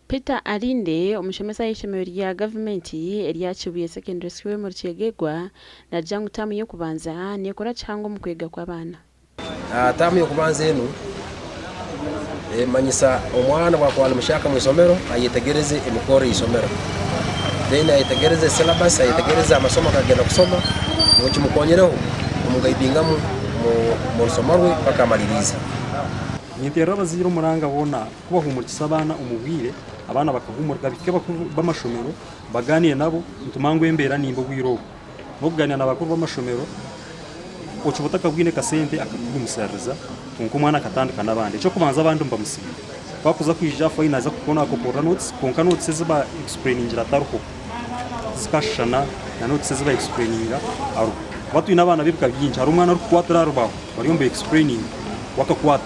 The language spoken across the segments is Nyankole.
Peter Alinde, omushomesa ah'eishomero rya gavumenti erya Kibuye Secondary School omuri Kyegegwa naagira ngu taamu y'okubanza neekora kihango omu kwega kw'abaana. Taamu y'okubanza enu emanyisa omwana obu akuba ari mushyaka omu ishomero ayetegereze emikorre y'eishomero then ayetegereze syllabus, ayetegereze amasomo agu arikugenda kusoma ngu kimukonyereho kumugaidingamu omu rusomo rwe mpaka amaririize. Ninteerera abazaire omuranga boona kubahuumurikisa abaana omu bwire, abaana bakahuumurika bahike bakuru b'amashomero bagaaniire nabo nitumanya ngu embeera nimbi obwire obu. N'okugaaniira na bakuru b'amashomero okiba otakabwine kasente akakugumisiririza kwonka omwana akatandika n'abandi. Eky'okubanza abandi nibamusiima ku akuza kwija fayino naaza kuba naakopoorora notes kwonka notes ezi ba explainingira atariho tizikashushana na notes ezi ba explaininga ariho. Kuba twine abaana b'ebika bingi hariho omwana orikukwatira aha rubaaho bariyo niba explaininga we akakwata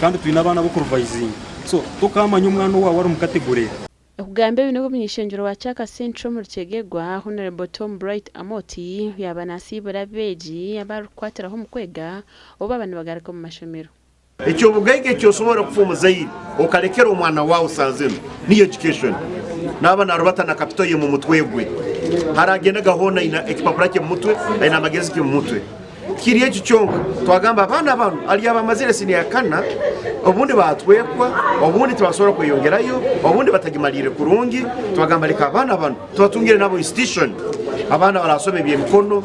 kandi twine abaana ab'okuruvayizinga so tokaamanya omwana owaawe ari omu category eha. Okugamba ebi nibwo omuny'eishengyero wa Kyaka Central omuri Kyegegwa, Hon. Tom Bright Amooti yaaba nasiibura abeegi abarikukwatiraho omu kwega obu baaba nibagaruka omu mashomero. Eky'obugaiga eki osobora kufa omuzaire okalekera omwana waawe saaha zinu niyo education. Naaba narubata na capital ye mumutwe gwe. Haragendaga hoona aine ekipapura kye mumutwe, aine amagezi ge mumutwe. Tikiri ekyo kyonka, twagamba abaana banu hariyo abamazire siniya ya kana, obundi baatwekwa, obundi tibasobora kweyongerayo, obundi batagimaliire kurungi, twagamba leka abaana banu tubatungire nabo institution, abaana barasoma eby'emikono,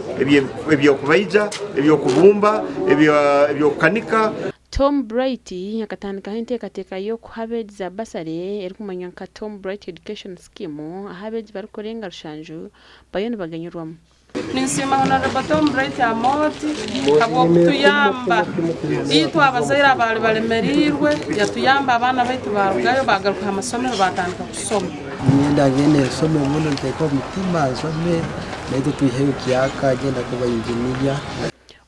eby'okubaija, eby'okubumba, eby'okukanika. Tom Bright akatandikaho enteekateeka y'okuha abeegi za basale erikumanywa nka Tom Bright Education Scheme ahu abeegi barikurenga rushanju bariyo nibaganyirwamu. Ninsiima Honourable Tom Bright Amooti habw'okutuyamba itwe abazaire abaali balemereirwe yatuyamba abaana baitu baarugayo baagaruka ha masomero baatandika kusoma. Niinyenda ngende nsome muno nteeke omutima nsome naitwe twiheyo kyaka ngenda kuba engineer.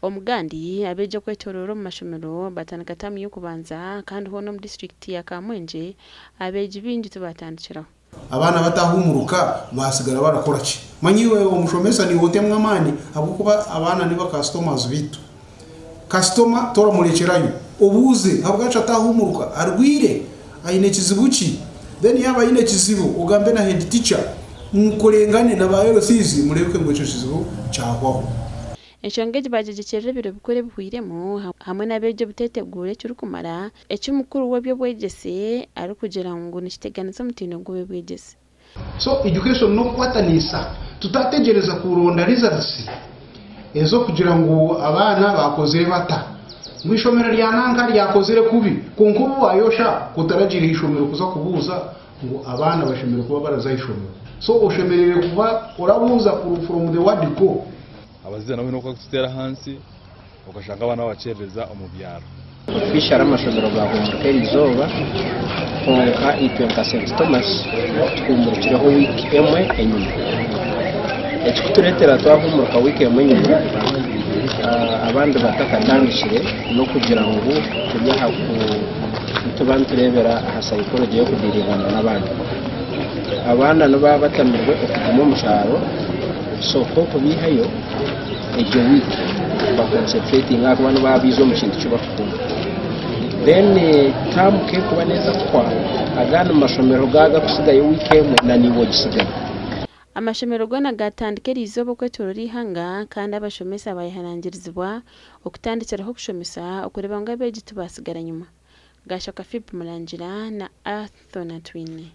Omugandi, abeegi okwetoroora omu mashomero batandika taamu y'okubanza kandi hoona omu disiturikiti ya Kamwengye abeegi baingi tibatandikiraho. Abaana batahumuruka basigara barakora ki? Manya iwe omushomesa niiwe otemwa amaani ahabw'okuba abaana niba customers baitu. Customer toramurekyerayo, obuuze ahabwaki atahumuruka, arwaire, aine kizibu ki? Then yaaba aine ekizibu ogambe na head teacher mukorengane na ba LCs mureebeke ngu ekyo kizibu kyahwaho. Enshonga egi bagyegyekyerera ebiro bikuru ebihweiremu hamwe n'abeegi obuteeteguura ekirikumara, eki mukuru w'eby'obwegyese arikugira ngu nikiteganisa omutindo gw'eby'obwegyese. So education n'okukwataniisa tutategyereza kuronda results ez'okugira ngu abaana baakozire bata, ngu eishomero rya nanka ryakozire kubi kwonka obu waayosha otaragiire aha ishomero kuza kubuuza ngu abaana bashemereire kuba baraza aha ishomero. So oshemereire kuba orabuuza from the word go. Abazaire nabo baine oku barikututeera ahansi okashanga abaana babakyerereza omu byaro. Officially amashomero gahumurika erizooba kwonka itwe nka St Thomas tuhumurikireho wiiki emwe enyima. Ekikutureetera twahumurika wiiki emwe enyima abandi batakatandikire n'okugira ngu turi aha ku nituba nitureebera aha psychology y'okudiiringana n'abaana. Abaana nibaba batamirwe okuguma omu kyaro So nk'okubiihayo egyo wiiki ba concentratinga ahakuba nibaba baiza omu kintu eki barikukunda. Then term ku erikuba neeza kuhwa, agandi mashomero gaaba garikusigayo wiiki emwe na naiwe ogisigayo. Amashomero goona gaatandika eriizooba okwetooroora eihanga kandi abashomesa baayehanangirizibwa okutandikiraho okushomesa okureeba ngu abeegi tibaatsigara nyima. Gashaka Philip Murangira na Arthur Natwine.